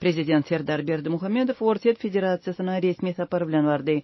Prezident Serdar Berdimuhamedow Orsýet Federasiýasyna resmi sapar bilen bardy.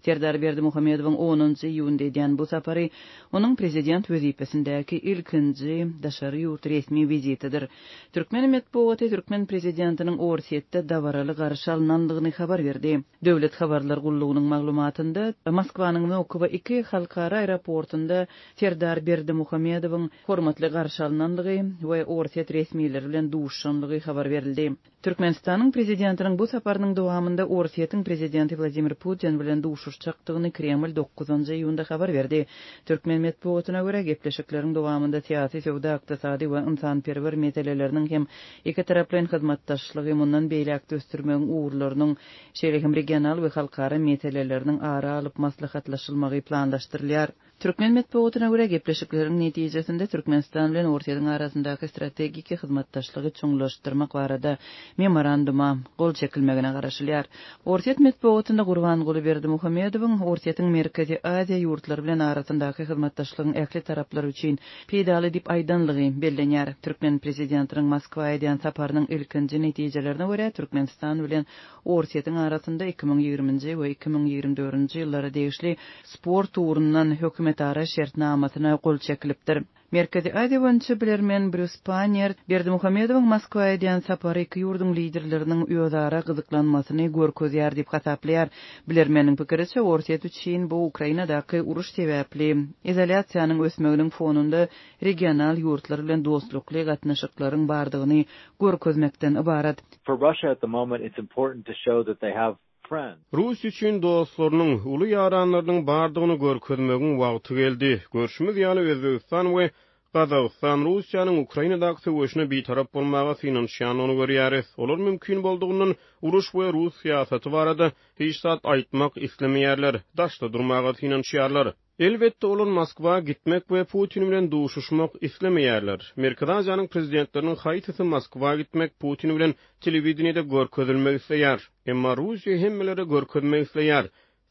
Serdar Berdimuhamedowyň onunjy iýunda edýän bu sapary onuň prezident wezipesindäki ilkinji daşary ýurt resmi wizitidir. Türkmen metbugaty türkmen prezidentiniň Orsýetde dabaraly garşy alnandygyny habar berdi. Döwlet habarlar gullugynyň maglumatynda, Moskwanyň Wnukowo ii halkara aeroportunda Serdar Berdimuhamedowyň hormatly garşy alnandygy we orsýet resmileri bilen duşuşandygy habar berildi. Türkmenistanyň prezidentiniň bu saparynyň dowamynda Orsýetiň prezidenti Wladimir Putin bilen duşuşjakdygyny Kreml dokuzynjy iýunda habar berdi. Türkmen metbugatyna görä, gepleşikleriň dowamynda syýasy, söwda-ykdysady we ynsanperwer meseleleriniň hem ikitaraplaýyn hyzmatdaşlygy mundan beýläk-de ösdürmegiň ugurlarynyň, şeýle hem regional we halkara meseleleriniň ara alyp maslahatlaşylmagy planlaşdyrylýar. Türkmen metbugatyna görä, gepleşikleriň netijesinde Türkmenistan bilen Orsýetiň arasyndaky strategik hyzmatdaşlygy çuňlaşdyrmak barada memoranduma gol çekilmegine garaşylýar. Orsýet metbugatynda Gurbanguly Berdimuhamedowyň Orsýetiň Merkezi Aziýa ýurtlary bilen arasyndaky hyzmatdaşlygyň ähli taraplar üçin peýdaly diýip aýdanlygy bellenýär. Türkmen prezidentiniň Moskwa edýän saparynyň ilkinji netijelerine görä, Türkmenistan bilen Orsýetiň arasynda 2020-nji we 2024-nji ýyllara degişli sport ugrundan hökümetara şertnamasyna gol çekilipdir. Merkezi Aziýa boýunça bilermen Brýus Panniýer Berdimuhamedowyň Moskwa edýän sapary iki ýurduň liderleriniň özara gyzyklanmasyny görkezýär diýip hasaplaýar. Bilermeniň pikiriçe, Orsýet üçin bu Ukrainadaky uruş sebäpli izolýasiýanyň ösmeginiň fonunda regional ýurtlar bilen dostlukly gatnaşyklaryň bardygyny görkezmekden ybarat. For Russia at the moment it's important to show that they have friends. Russiýa üçin dostlarynyň, uly ýaranlarynyň bardygyny görkezmegiň wagty geldi. Görşümiz ýaly, Özbegistan we Gazagystan Russiýanyň Ukrainadaky söweşine bitarap bolmaga synanyşýandygyny görýäris. Olar mümkin boldugyndan uruş we rus syýasaty barada hiç zat aýtmak islemeýärler, daşda durmaga synanyşýarlar. Elbetde, olar Moskwa gitmek we Putin bilen duşuşmak islemeýärler. Merkezi Aziýanyň prezidentleriniň haýsysy Moskwa gitmek, Putin bilen telewideniýede görkezilmek isleýär? Emma Russiýa hemmelere görkezmek isleýär,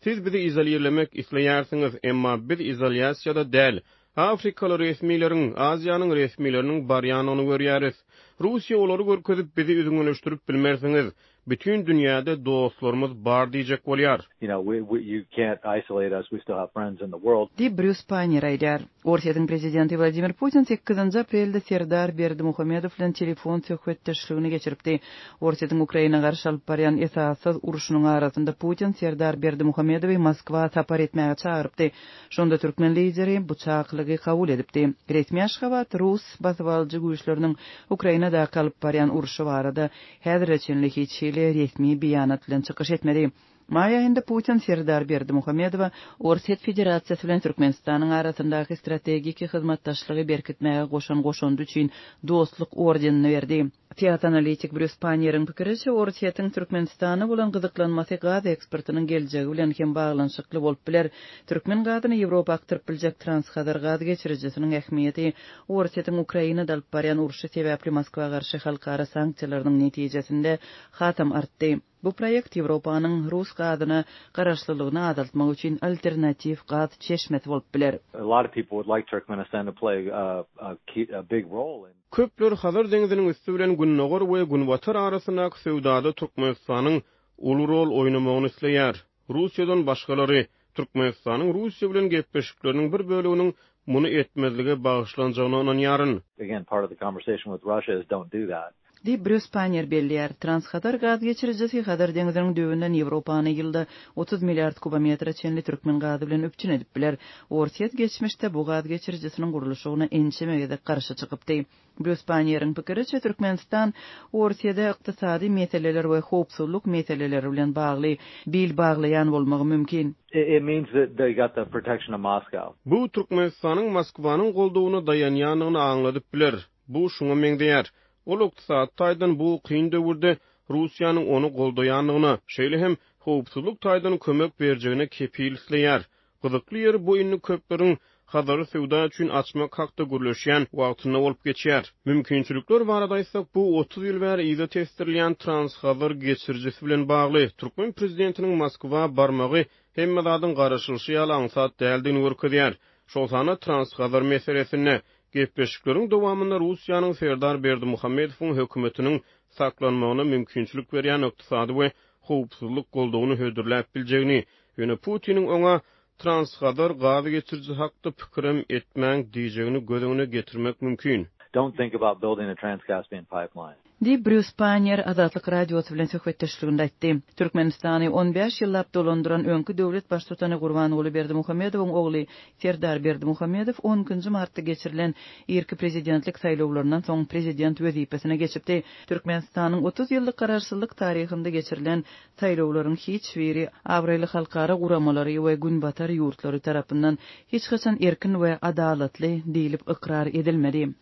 Siz bizi izolirlemek isleýärsiňiz, emma biz izolýasiýada däl. Afrikaly resmileriň, Aziýanyň resmileriniň barýanyny görýäris. Russiýa olary görkezip, bizi üzňeleşdirip bilmersiňiz. Bütin dünýäde dostlarymyz bar diýjek bolýar. You know, we, we, you can't isolate us, we still have friends in the world. Diýip, Brýus Paýnier aýdýar. Orsýetiň prezidenti Wladimir Putin sekizinji aprelde Serdar Berdimuhamedow bilen telefon söhbetdeşligini geçiripdi. Orsýetiň Ukraina garşy alyp barýan esassyz urşunyň arasynda Putin Serdar Berdimuhamedowy Moskwa sapar etmäge çagyrypdy. Şonda türkmen lideri bu çakylygy kabul edipdi. Resmi Aşgabat rus basybalyjy güýçleriniň Ukrainadaky alyp barýan urşy barada Häzire çenli hiç hili resmi beýanat bilen çykyş etmedi. Maý aýynda Putin Serdar Berdimuhamedowa Orsýet Federasiýasy bilen Türkmenistanyň arasyndaky strategik hyzmatdaşlygy berkitmäge goşan goşandy üçin Dostluk ordenini berdi. Syýasy analitik Brýus Panniýeriň pikiriçe, Orsýetiň Türkmenistana bolan gyzyklanmasy gaz eksportynyň geljegi bilen hem baglanyşykly bolup biler. Türkmen gazyny Ýewropa akdyryp biljek Transhazar gaz geçirijisiniň ähmiýeti Orsýetiň Ukrainada alyp barýan urşy sebäpli Moskwa garşy halkara sanksiýalarynyň netijesinde hasam artdy. Bu proýekt Ýewropanyň rus gazyna garaşlylygyny azaltmak üçin alternatiw gaz çeşmesi bolup biler. A lot of people would like Turkmenistan to play a big role in. Köpler Hazar deňziniň üsti bilen Gündogar we Günbatar arasyndaky söwdada Türkmenistanyň uly rol oýnamagyny isleýär. Russiýadan başgalary, Türkmenistanyň Russiýa bilen gepleşikleriniň bir böleginiň muny etmezlige bagyşlanjagyna ynanýaryn. Again, part of the conversation with Russia is don't do that. Diýip, Brýus Panniýer belleýär. Transhazar gaz geçirijisi Hazar deňziniň düýbünden Ýewropany ýylda 30 milliard kubometre çenli türkmen gazy bilen üpjün edip biler. Orsýet geçmişde bu gaz geçirijisiniň gurluşygyna ençeme gezek garşy çykypdy. Brýus Panniýeriň pikiriçe, Türkmenistan Orsýede ykdysady meseleler we howpsuzlyk meseleleri bilen bagly bil baglaýan bolmagy mümkin. It means that they got the protection of Moscow. Bu Türkmenistanyň Moskwanyň goldawyna daýanýandygyny aňladyp biler. Bu şuňa meňzeýär. Ol ykdysady taýdan bu kyn döwürde Russiýanyň ony goldaýandygyna, şeýle hem howpsuzlyk taýdan kömek berjegine kepil isleýär. Gyzykly ýeri bu indi köpleriň Hazary söwda üçin açmak hakda gürleşýän wagtynda bolup geçýär. Mümkinçilikler barada aýtsak, bu 30 ýyl bäri yza tesdirilýän Transhazar geçirijisi bilen bagly. Türkmen prezidentiniň Moskwa barmagy hemme zadyň garaşylyşy ýaly aňsat däldigini görkezýär. Şol sanda Transhazar meselesinde. Gepleşikleriň dowamynda Russiýanyň Serdar Berdimuhamedowyň hökümetiniň saklanmagyna mümkinçilik berýän ykdysady we howpsuzlyk goldawyny hödürläp biljegini, ýöne Putiniň oňa Transhazar gaz geçirijisi hakda pikirem etmäň diýjegini göz öňüne getirmek mümkin. Don't think about building a Trans-Caspian pipeline. Diýip, Brýus Panniýer Azatlyk Radiosy bilen söhbetdeşliginde aýtdy. Türkmenistany on bäş ýyllap dolandyran öňki döwlet baştutany Gurbanguly Berdimuhamedowyň ogly Serdar Berdimuhamedow on ikinji martda geçirilen irki prezidentlik saýlawlaryndan soň prezident wezipesine geçipdi. Türkmenistanyň 30 ýyllyk garaşsyzlyk taryhynda geçirilen saýlawlaryň hiç biri abraýly halkara guramalary we günbatar ýurtlary tarapyndan hiç haçan erkin we adalatly diýlip ykrar edilmedi.